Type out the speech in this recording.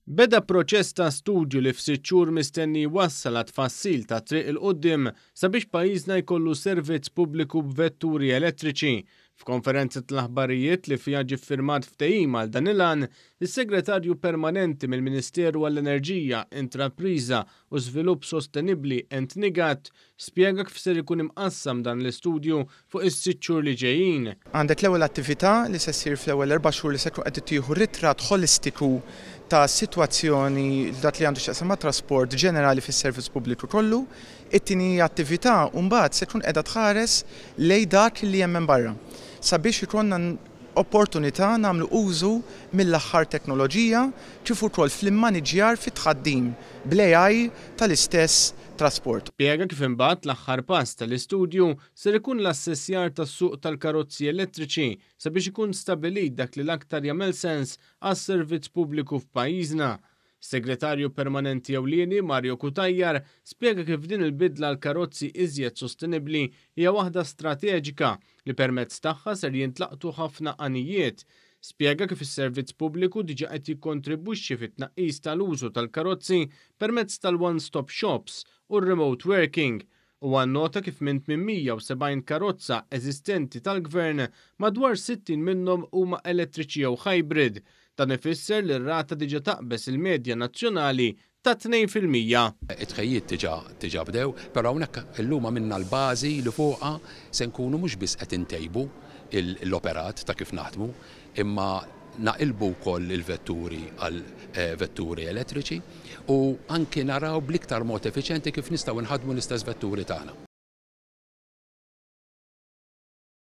Beda proċess ta' studju li f'sitt xhur mistenni jwassal għat-tfassil ta' triq 'il quddiem sabiex pajjiżna jkollu servizz pubbliku b'vetturi elettriċi. F'konferenza tal-aħbarijiet li fiha ġie ffirmat ftehim għal dan il-għan, is-Segretarju Permanenti mill-Ministeru għall-Enerġija, Intrapriża u Żvilupp Sostenibbli Anthony Gatt spjega kif ser ikun imqassam dan l-istudju fuq is-sitt xhur li ġejjin. Għandek l-ewwel attività li se ssir fl-ewwel 4 xhur li se tkun qed tieħu ritratt ħolistiku ta' sitwazzjoni dak li għandu x'jaqsam mat-trasport ġenerali fis-servizz pubbliku kollu. It-tieni attività mbagħad se tkun qiegħda tħares lejn dak li hemm hemm barra sabiex ikollna opportunità nagħmlu użu mill-aħħar teknoloġija kif ukoll fl-immaniġjar fit-tħaddim bl-AI tal-istess trasport. Spjega kif imbagħad l-aħħar pass tal-istudju ser ikun l-assessjar tas-suq tal-karozzi elettriċi sabiex ikun stabbilit dak li l-aktar jagħmel sens għas-servizz pubbliku f'pajjiżna. Segretarju Permanenti Ewlieni Mario Cutajar spjega kif din il-bidla l-karozzi iżjed sostenibbli hija waħda strateġika li permezz tagħha ser jintlaqtu ħafna għanijiet. Spjega kif is-servizz pubbliku diġà qed jikkontribwixxi fit-tnaqqis tal-użu tal-karozzi permezz tal-one-stop shops u r-remote working u nota kif minn 870 karozza eżistenti tal-gvern madwar 60 minnhom huma elettriċi jew hybrid. Dan ifisser li r-rata diġà taqbeż il-medja nazzjonali ta' 2%. It-tħejjijiet diġà bdew, però hawnhekk illum għamilna l-bażi li fuqha se nkunu mhux biss qed intejbu l-operat ta' kif naħdmu, imma naqilbu wkoll il-vetturi għal vetturi elettriċi u anki naraw bl-iktar mod effiċjenti kif nistgħu nħadmu l-istess vetturi tagħna.